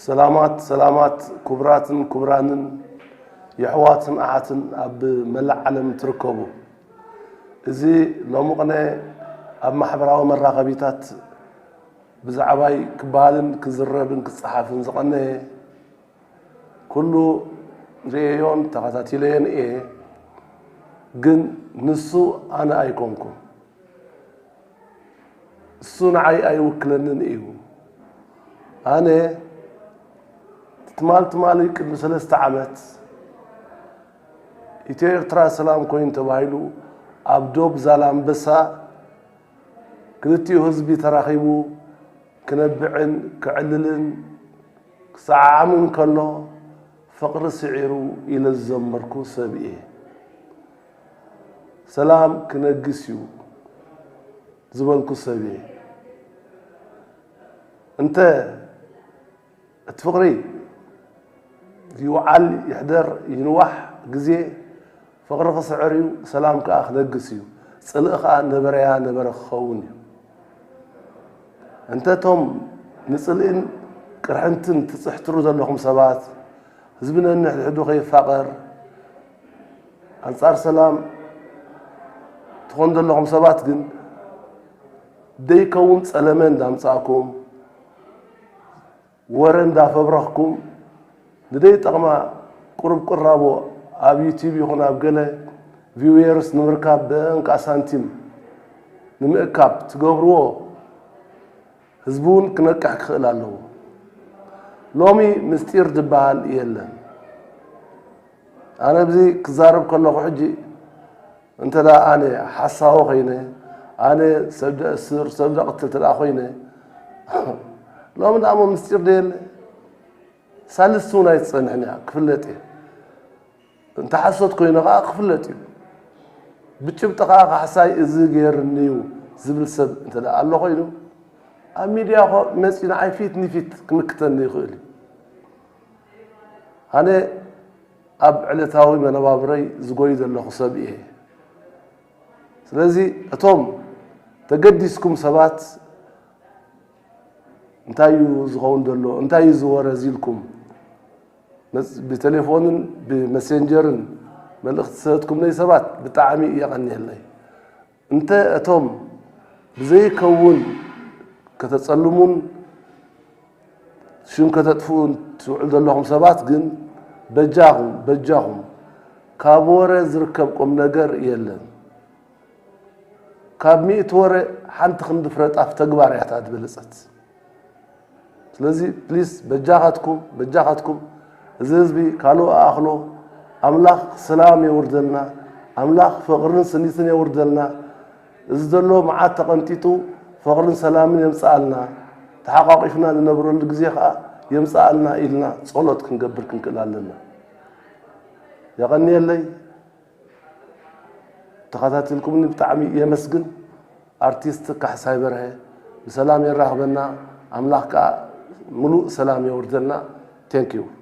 ሰላማት ሰላማት ክቡራትን ክቡራንን የሕዋትን ኣሓትን ኣብ መላእ ዓለም ትርከቡ። እዚ ሎሚ ቅነ ኣብ ማሕበራዊ መራኸቢታት ብዛዕባይ ክበሃልን ክዝረብን ክጸሓፍን ዝቐነየ ኩሉ ርእየዮን ተኸታቲለዮን እየ። ግን ንሱ ኣነ ኣይኮንኩን። እሱ ንዓይ ኣይውክለንን እዩ። ኣነ ትማል ትማሊ ቅድሚ ሰለስተ ዓመት ኢትዮ ኤርትራ ሰላም ኮይኑ ተባሂሉ ኣብ ዶብ ዛላምበሳ ክልቲኡ ህዝቢ ተራኺቡ ክነብዕን ክዕልልን ክሰዓዓምን ከሎ ፍቕሪ ስዒሩ ኢለ ዝዘመርኩ ሰብ እየ። ሰላም ክነግስ እዩ ዝበልኩ ሰብ እየ። እንተ እቲ ፍቕሪ ይውዓል ይሕደር ይንዋሕ ግዜ ፍቕሪ ክስዕር እዩ፣ ሰላም ከኣ ክነግስ እዩ። ጽልኢ ከኣ ነበረያ ነበረ ክኸውን እዩ። እንተ እቶም ንጽልኢን ቅርሕንትን ትጽሕትሩ ዘለኹም ሰባት፣ ህዝቢ ነንሕድሕዱ ከይፋቐር፣ ኣንጻር ሰላም ትኾኑ ዘለኹም ሰባት ግን ደይከውን ጸለመ እንዳምጻእኩም፣ ወረ እንዳፈብረኽኩም፣ ንደይጠቕማ ቁሩብ ቅራቦ ኣብ ዩቲዩብ ይኹን ኣብ ገለ ቪውየርስ ንምርካብ ብእንቃ ሳንቲም ንምእካብ ትገብርዎ ህዝቢ እውን ክነቅሕ ክኽእል ኣለዎ። ሎሚ ምስጢር ዝበሃል የለን። ኣነ ኣብዚ ክዛረብ ከለኹ ሕጂ እንተ ደኣ ኣነ ሓሳዊ ኮይነ፣ ኣነ ሰብ ደእስር፣ ሰብ ደቕትል እንተ ደኣ ኮይነ፣ ሎሚ ደኣ እሞ ምስጢር ዶ የለ? ሳልስቲ እውን ኣይትጸንሕን እያ፣ ክፍለጥ እየ። እንተ ሓሶት ኮይኑ ከኣ ክፍለጥ እዩ። ብጭብጢ ከኣ ካሕሳይ እዚ ገይርኒ እዩ ዝብል ሰብ እንተ ደኣ ኣሎ ኮይኑ፣ ኣብ ሚድያ ኮ መጺኡ ንዓይ ፊት ንፊት ክምክተኒ ይኽእል እዩ። ኣነ ኣብ ዕለታዊ መነባብረይ ዝጎይ ዘለኹ ሰብ እየ። ስለዚ እቶም ተገዲስኩም ሰባት እንታይ እዩ ዝኸውን ዘሎ፣ እንታይ እዩ ዝወረ እዚ ኢልኩም መጽ-፣ ብቴሌፎንን ብመሴንጀርን መልእኽቲ ዝሰደድኩምለይ ሰባት ብጣዕሚ የቐንየለይ። እንተ እቶም ብዘይከውን ከተጸልሙን ሽም ከተጥፍኡን ትውዕሉ ዘለኹም ሰባት ግን በጃኹም፣ በጃኹም ካብ ወረ ዝርከብ ቁም ነገር የለን። ካብ ሚእቲ ወረ ሓንቲ ክንዲ ፍረ ጣፍ ተግባር እያ እታ ዝበለጸት። ስለዚ ፕሊስ በጃኻትኩም፣ በጃኻትኩም እዚ ህዝቢ ካልኡ ኣኣኽሎ። ኣምላኽ ሰላም የውርደልና፣ ኣምላኽ ፍቕርን ስኒትን የውርደልና። እዚ ዘሎ መዓት ተቐንጢጡ ፍቕርን ሰላምን የምጽኣልና፣ ተሓቋቒፍና ንነብረሉ ግዜ ኸኣ የምጽኣልና ኢልና ጸሎት ክንገብር ክንክእል ኣለና። የቐንየለይ። ተኸታቲልኩምኒ ብጣዕሚ የመስግን። ኣርቲስት ካሕሳይ በርሀ ብሰላም የራኽበና፣ ኣምላኽ ከኣ ምሉእ ሰላም የውርደልና። Thank you።